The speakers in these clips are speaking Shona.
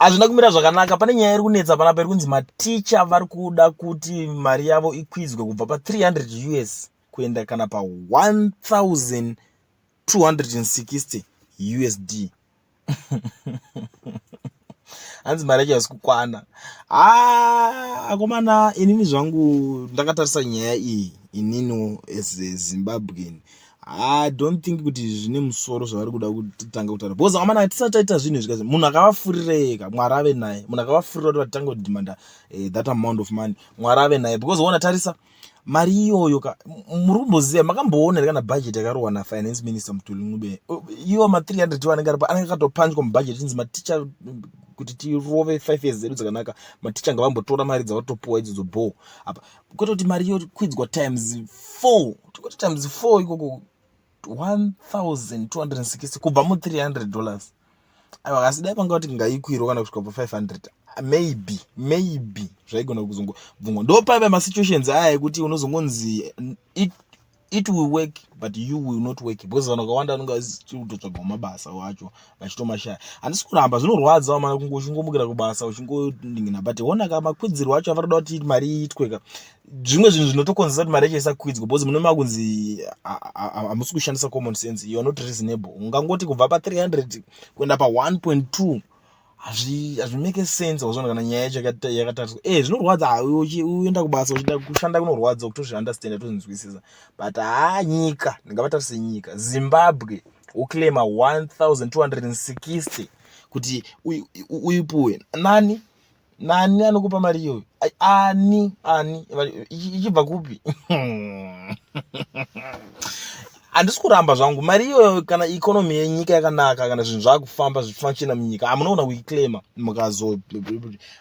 Hazvina kumira zvakanaka. Pane nyaya iri kunetsa panapa iri kunzi maticha vari kuda kuti mari yavo ikwidzwe kubva pa300 us kuenda kana pa1260 USD. Hanzi mari yacho haisi kukwana. Ah, akomana, inini zvangu ndakatarisa nyaya iyi inini as a Zimbabwean, I don't think kuti zvine musoro zvavari kuda kutanga kutaura, because akomana, tisati taita zvinhu izvi, munhu akavafurira, Mwari ave naye. Munhu akavafurira kuti vatange kudhimanda that amount of money, Mwari ave naye, because ona, tarisa mari iyoyo ka. Muri kumboziva, makamboona here kana bhajeti yakarohwa nafinance minister Mthuli Ncube? Iwo ma300 anenge aripo anenge akatopanjwa mubhajeti, inzi maticha, kuti tirove 5 years dzedu dzakanaka, maticha ngavambotora mari dzavatopuwa idzodzo bo apa, kwete kuti mari yokwidzwa times 4. Tikoti times 4 ikoko, 1260 kubva mu300 dollars. Aiwa, asi dai panga kuti ngaikwirwa kana kusvika pa500, maybe zvaigona kuzongobvumwa. Ndo paiva masituations aya ekuti unozongonzi it will work but you will not work, because vanhu vakawanda vanonge vachitotsvagawo mabasa wacho vachitomashaya. Handisi kuramba, zvinorwadza mana kunge uchingomukira kubasa uchingoningina, but honaka makwidzirwo acho avari kuda kuti mari iitwe ka. Zvimwe zvinhu zvinotokonzesa kuti mari yacho isakwidzwa, because mune makunzi hamusi kushandisa common sense, you are not reasonable. Ungangoti kubva pa300 kuenda pa1.2, hazvimake sense. Wazvona kana nyaya yacho yakatariswa, zvinorwadza. Uenda kubasa uchida kushanda, kunorwadza, kutozviunderstanda, tozvinzwisisa, but haa, nyika ndingavatarise, nyika Zimbabwe, uclaima 1260 kuti uipuwe nani? Nani anokupa mari iyoyo? Ani ani ichibva kupi? Handisi kuramba zvangu mari iyoyo. Kana economy yenyika yakanaka, kana zvinhu zvakufamba zvichifunctiona munyika, hamunoona kuiclaima,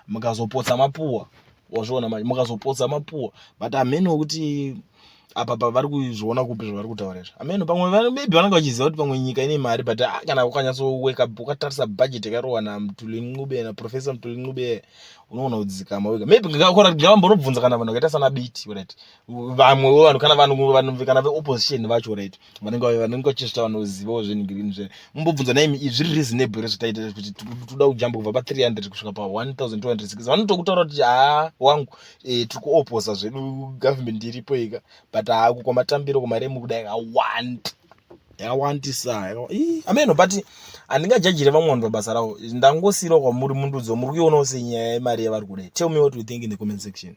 mukazopotsa mapuwa. Wazviona manje, mukazopotsa mapuwa. But hameno kuti apa pavari kuzviona kupi zvavari kutaura izvi. Hameno, pamwe maybe vanenge vachiziva kuti pamwe nyika ine mari, but ah, kana ukanyatsoweka ukatarisa budget yakarohwa naMthuli Ncube, naProfessor Mthuli Ncube, unoona kudzikama wega. Maybe ngavambonobvunza kana vanhu vakaita sana Biti, right? Vamwewo vanhu, kana vanhu kana veopposition vacho, right, vanenge vachizvita, vanozivawo zvenhingirini zve. Mumbobvunza naimi, zviri reasonable here zvataita kuti toda kujamba kubva pa300 kusvika pa1260? Vanotokutaura kuti haa, wangu, tiri kuoposa zvedu government iripo ika, but haa, kwamatambiro kumaremu kudai yakawanda, yakawandisa. Ameno, but handingajajire vamwe vanhu pabasa ravo. Ndangosiyirawo kwamuri mundudzo, muri kuionawo senyaya yemari yavari kudai. Tell me what you think in the comment section.